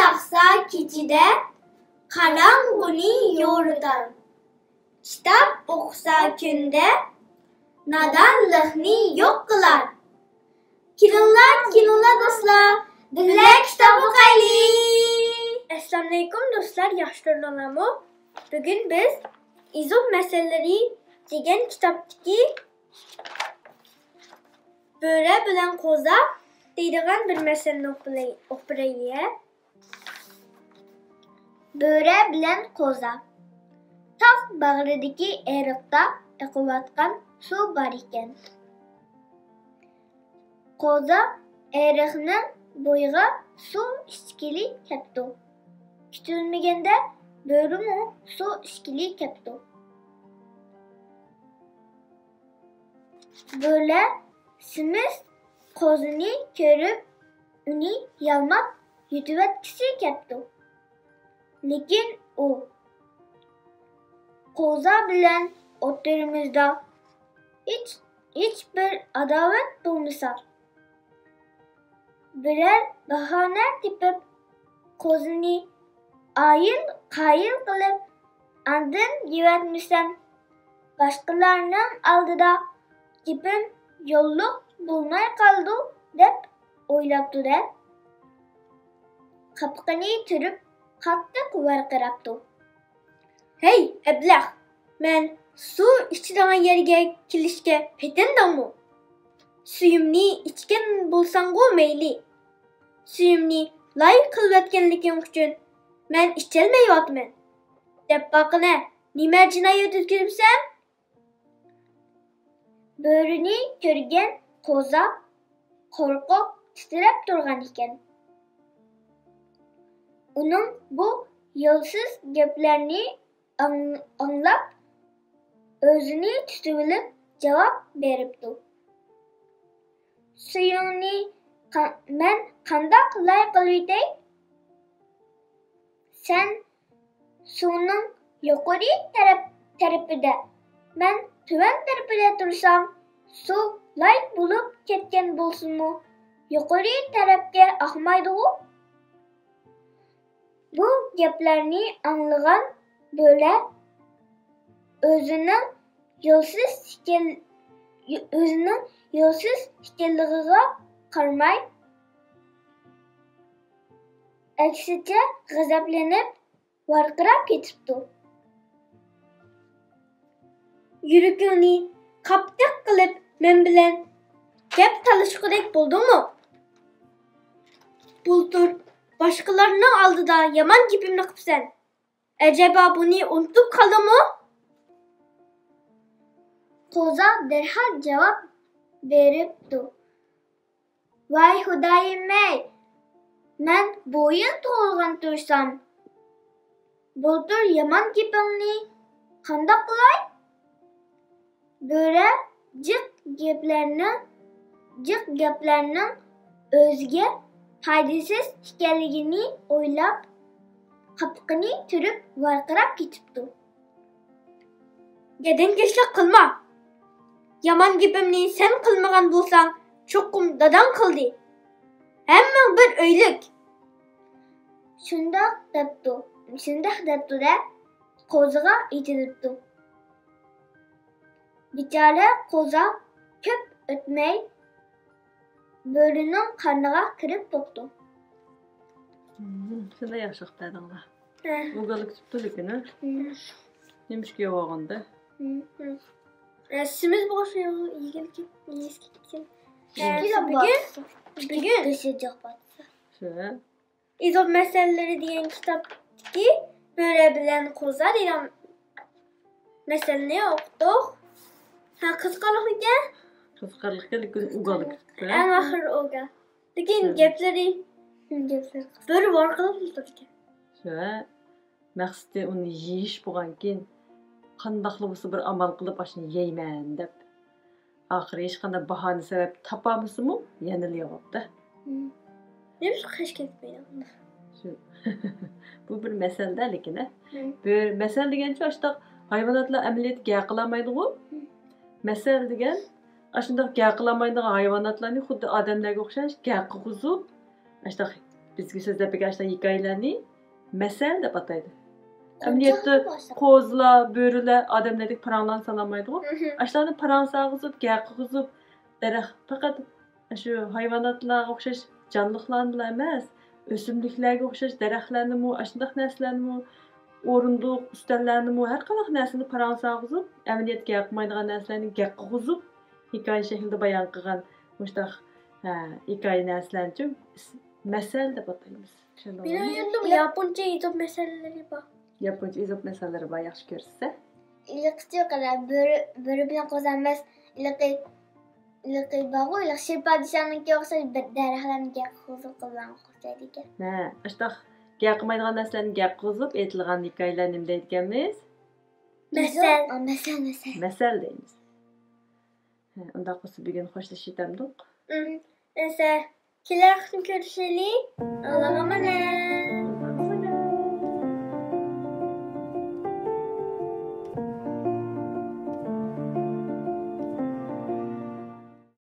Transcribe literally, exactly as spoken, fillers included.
باقسا كېچىدە، قاراڭغۇنى يورۇتار. كىتاب ئوقۇسا كۈندە، نادانلىقنى يوق قىلار. كېلىڭلار، كېلىڭلار دوستلار، بىللە كىتاب ئوقايلى. ئەسسالامۇئەلەيكۇم دوستلار، ياخشى تۇردۇڭلارمۇ؟ بۈگۈن بىز ئېزوپ مەسەللىرى دېگەن كىتابتىكى بۆرە بىلەن قوزا دەيدىغان بىر مەسەلنى ئوقۇپ بېرەي-، ئوقۇپ بېرەيلى. بۆرە بىلەن قوزا. تاغ باغرىدىكى ئېرىقتا ئېقىۋاتقان سۇ بار ئىكەن. قوزا ئېرىقنىڭ بويىغا سۇ ئىچكىلى كەپتۇ. كۈتۈلمىگەندە بۆرىمۇ سۇ ئىچكىلى كەپتۇ. بۆرە سېمىز قوزىنى كۆرۈپ، ئۇنى يالماپ يۇتۇۋەتكۈسى كەپتۇ. لېكىن ئۇ، قوزا بىلەن ئوتتۇرىمىزدا ھېچ، ھېچبىر ئاداۋەت بولمىسا، بىرەر باھانە تېپىپ، قوزىنى ئايىل-قايىل قىلىپ، ئاندىن يەۋەتمىسەم، باشقىلارنىڭ ئالدىدا گېپىم يوللۇق بولماي قالىدۇ، دەپ ئويلاپتۇ-دە، قاپىقىنى تۈرۈپ، قاتتىق ۋارقىراپتۇ. ھەي، ئەبلەخ! مەن سۇ ئىچىدىغان يەرگە كېلىشكە پېتىندىڭمۇ؟ سۈيۈمنى ئىچكەن بولساڭغۇ مەيلى. سۈيۈمنى لاي قىلىۋەتكەنلىكىڭ ئۈچۈن مەن ئىچەلمەيۋاتىمەن. دەپ باققىنە، نېمە جىنايەت ئۆتكۈزۈپسەن؟ بۆرىنى كۆرگەن قوزا قورقۇپ تىترەپ تۇرغان ئىكەن. ئۇنىڭ بۇ يولسىز گەپلەرنى ئاڭ-، ئاڭلاپ، ئۆزىنى تۇتۇۋېلىپ جاۋاب بېرىپتۇ. سۈيۈڭنى قا-، مەن قانداق لاي قىلىۋېتەي؟ سەن سۇنىڭ يۇقىرى تەرەپ، تەرىپىدە، مەن تۆۋەن تەرىپىدە تۇرسام، سۇ لاي بولۇپ كەتكەن بولسىمۇ، يۇقىرى تەرەپكە ئاقمايدىغۇ؟ بۇ گەپلەرنى ئاڭلىغان بۆرە ئۆزىنىڭ يولسىز ئىكەن-، ئۆزىنىڭ يولسىز ئىكەنلىكىگە قارىماي، ئەكسىچە غەزەپلىنىپ، ۋارقىراپ كېتىپتۇ. يۈرىكىڭنى قاپتەك قىلىپ مەن بىلەن گەپ تالىشقۇدەك بولدۇڭمۇ؟ بۇلتۇر باشقىلارنىڭ ئالدىدا يامان گېپىمنى قىپسەن. ئەجەبا بۇنى ئۇنتۇپ قالدىڭمۇ؟ قوزا دەرھال جاۋاب بېرىپتۇ. ۋاي خۇدايىم-ئەي، مەن بۇ يىل تۇغۇلغان تۇرسام، بۇلتۇر يامان گېپىڭنى قانداق قىلاي؟ بۆرە جىق گەپلەرنىڭ، جىق گەپلەرنىڭ ئۆزىگە پايدىسىز ئىكەنلىكىنى ئويلاپ، قاپىقىنى تۈرۈپ ۋارقىراپ كېتىپتۇ. گەدەنكەشلىك قىلما. يامان گېپىمنى سەن قىلمىغان بولساڭ، چوقۇم داداڭ قىلدى. ھەممىڭ بىر ئۆيلۈك. شۇنداق دەپتۇ، شۇنداق دەپتۇ-دە، قوزىغا ئېتىلىپتۇ. بىچارە قوزا كۆپ ئۆتمەي بۆرىنىڭ قارنىغا كىرىپ بوپتۇ. مم، شۇنداق ياخشى قىلىپ بەردىڭلار. ھە. ئۇگالىك تۇتتۇ لېكىن، ھە؟ مم. نېمىشقا يەۋالغاندا؟ مم. ھە، سېمىز بولغاچقا يېگىلىكى، يېيىسكى كەتكەن. ھە، بۈگۈن، بۈگۈن. شۇ. ئېزوپ مەسەللىرى دېگەن كىتابتىكى بۆرە بىلەن قوزا دېگەن مەسەلنى ئوقۇدۇق. ھە، قىزىقارلىقمىكەن؟ قىزىقارلىقكەن، لېكىن ئۇگالىك تۇتتى. ئەڭ ئاخىرى ئۇگا. لېكىن ھە. گەپلىرى، گەپلىرى بىر ۋارقىراپ تۇرىدىكەن. شۇ، ھە. مەقسىتى ئۇنى يېيىش بولغانكىن، قانداقلا بولسا بىر ئامال قىلىپ ئاشۇنى يەيمەن دەپ. ئاخىرى ھېچقانداق باھانە سەۋەب تاپالمىسىمۇ، يەنىلا يەۋاپتۇ. مم. نېمىشقا قېچىپ كەتمەيدۇ؟ شۇ. بۇ بىر مەسەلدە لېكىن، ھە؟ مم. بىر مەسەل دېگەنچە ئاشۇنداق ھايۋاناتلار ئەمەلىيەتتە گەپ قىلالمايدىغۇ. مم. مەسەل دېگەن ئاشۇنداق گەپ قىلالمايدىغان ھايۋاناتلارنى خۇددى ئادەملەرگە ئوخشاش گەپ قىلغۇزۇپ، ئاشۇنداق بىزگە سۆزلەپ بەرگەن ئاشۇنداق ھېكايىلەرنى مەسەل دەپ ئاتايدۇ. ئەمەلىيەتتە قوزىلار، بۆرىلەر ئادەملەردەك پاراڭلارنى سالالمايدىغۇ. ئاشۇلارنى پاراڭ سالغۇزۇپ، گەپ قىلغۇزۇپ، دەرەخ، پەقەت شۇ ھايۋاناتلارغا ئوخشاش جانلىقلارنىلا ئەمەس، ئۆسۈملۈكلەرگە ئوخشاش دەرەخلەرنىمۇ، ئاشۇنداق نەرسىلەرنىمۇ، ئورۇندۇق، ئۈستەللەرنىمۇ، ھەر قانداق نەرسىنى پاراڭ سالغۇزۇپ، ئەمەلىيەتتە گەپ قىلمايدىغان نەرسىلەرنى گەپ قىلغۇزۇپ، ھېكايە شەكلىدە بايان قىلغان مۇشۇنداق، ھە، ھېكايە نەرسىلەرنى مەسەل دەپ ئاتايمىز. چۈشەندىڭىزمۇ؟ مېنىڭ يادىمدا ياپونچە ئېزوپ مەسەللىرى بار. ياپونچە ئېزوپ مەسەللىرى بار، ياخشى كۆرىسىز. ھېلىقىچە قارا، بۆرە، بۆرە بىلەن قوزا ئەمەس، ھېلىقى، ھېلىقى بارغۇ، ھېلىقى شىر پادىشاھنىڭكىگە ئوخشاش بىر دەرەخلەرنى گەپ قىلغۇزۇپ قىلغان ئوخشايدىكەن. ھە، ئاشۇنداق گەپ قىلمايدىغان نەرسىلەرنى گەپ قىلغۇزۇپ ئېيتىلغان ھېكايىلەر نېمە دەيدىكەنمىز؟ مەسەل. ئا، مەسەل، مەسەل. مەسەل دەيمىز. ھە، ئۇنداق بولسا بۈگۈن خوشلىشىۋېتەمدۇق؟ ئىم، مەسەل. كېلەر قېتىم كۆرۈشەيلى. ئاللاغا ئامانەت.